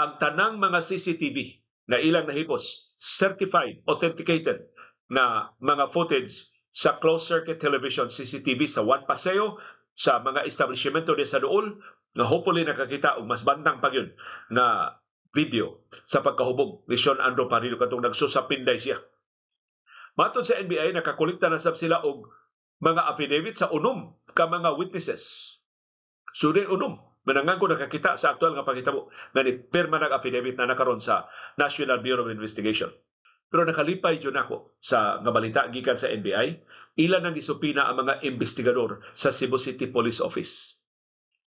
Ang tanang mga CCTV na ilang nahipos, certified, authenticated na mga footage sa closed circuit television, CCTV, sa One Paseo, sa mga establishmento di sa Duol, nga hopefully nakakita og mas bantang pa gyud nga video sa pagkahubog ni Sean Andrew Parillo katong nagsusapinday siya. Matod sa NBI, nakakolekta na sab sila og mga affidavit sa 6 ka mga witnesses. So din 6 manangan ko nakakita sa aktual nga pagkitabo nga ni pirma nag affidavit na nakaron sa National Bureau of Investigation. Pero nakalipay jud nako sa nga balita gikan sa NBI, ilan ang gisupina ang mga investigador sa Cebu City Police Office.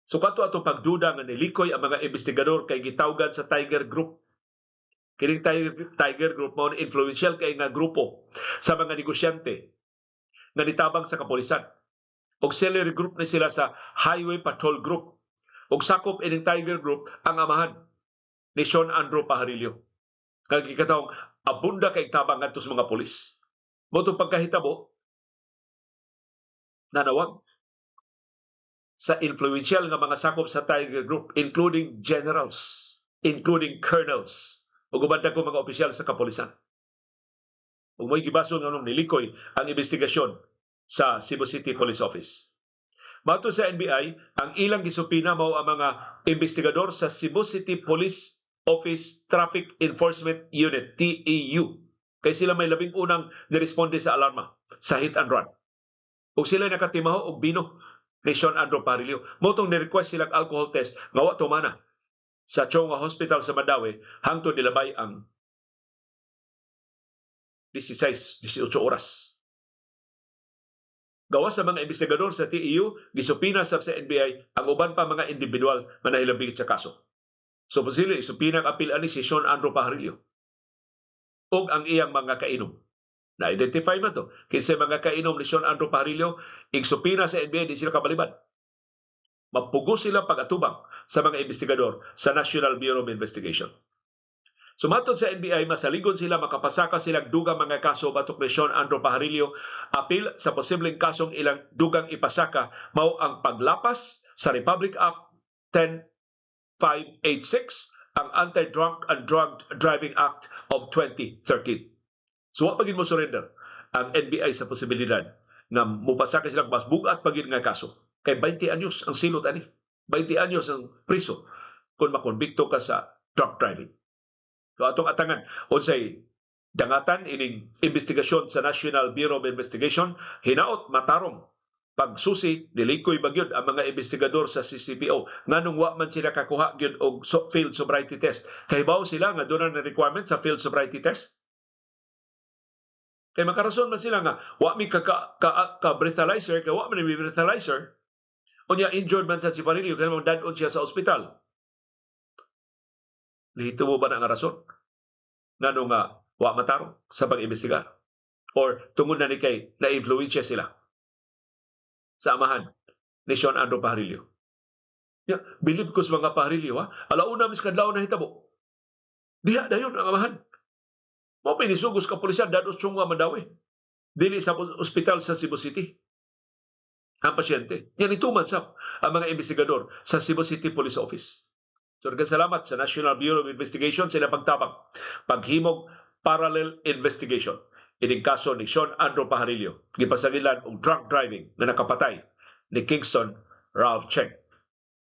So kato atong pagduda nga nilikoy ang mga investigador kay gitawgan sa Tiger Group. Kining Tiger Group mao ni influential kay nga grupo sa mga negosyante nga nitabang sa kapolisan. Auxiliary group ni sila sa Highway Patrol Group. Ug sakop ining Tiger Group ang amahan ni Sean Andrew Pajarillo. Kag gikatawong abunda kay tabang ngadto sa mga pulis. Mao pagkahitabo, nanawag sa influential nga mga sakop sa Tiger Group, including generals, including colonels, ug uban ko mga opisyal sa kapolisan. Ug mo'y gibason nga nung nilikoy ang investigasyon sa Cebu City Police Office. Matod sa NBI, ang ilang gisupina mao ang mga investigador sa Cebu City Police Office Traffic Enforcement Unit, TEU. Kay sila may labing unang niresponde sa alarma sa hit and run. Ug sila nakatimaho og bino ni Sean Andrew Parillo. Mao tong ni-request silang alcohol test nga wa tumana sa Chong Hua Hospital sa Mandaue hangtod nilabay ang 16, 18 oras. Gawas sa mga investigador sa TEU, gisupina sab sa NBI ang uban pa mga individual nga nahilambigit sa kaso. So posible isupina ang apil ani si Sean Andrew Pajarillo ug ang iyang mga kainom. Na-identify man to. Kinsa mga kainom ni Sean Andrew Pajarillo, igsupina sa NBI, di sila kabalibad. Mapugos sila pag-atubang sa mga investigador sa National Bureau of Investigation. So matod sa NBI, masaligon sila makapasaka silang dugang mga kaso batok ni Sean Andrew Pajarillo. Apil sa posibleng kasong ilang dugang ipasaka mao ang paglapas sa Republic Act 10586, ang Anti-Drunk and Drug Driving Act of 2013. So wa pa gyud mo surrender ang NBI sa posibilidad nga mupasaka silang mas bugat pa gyud nga kaso. Kay 20 anyos ang silot ani. 20 anyos ang priso kung makonbikto ka sa drunk driving. So atong atangan unsay dangatan ining investigasyon sa National Bureau of Investigation. Hinaot matarong pagsusi, nilikoy ba gyud ang mga investigador sa CCPO? Nganong wa man sila kakuha gyud og field sobriety test? Kahibaw sila nga doon na requirement sa field sobriety test. Kay makarason man sila nga wa mi ka breathalyzer kay wa man mi breathalyzer. Unya injured man sa si Parillo kay dad-on siya sa ospital. Lehitimo ba na nga rason ngano nga wa matarong sa pag-imbestigar? Or tungod na ni kay na-influensya sila sa amahan ni Sean Andrew Pajarillo? Ya, believe ko sa mga Pajarillo, ha. Alauna mis kadlaw na hitabo. Diha dayon ang amahan. Mao pinisugos kapulisan dados Chong Hua, Mandaue. Dili sa ospital sa Cebu City ang pasyente. Yan ituman sab ang mga investigador sa Cebu City Police Office. So, daghang salamat sa National Bureau of Investigation sa ilang pagtabang, paghimog parallel investigation ining kaso ni Sean Andrew Pajarillo, gipasagilan og drunk driving na nakapatay ni Kingston Ralph Cheng.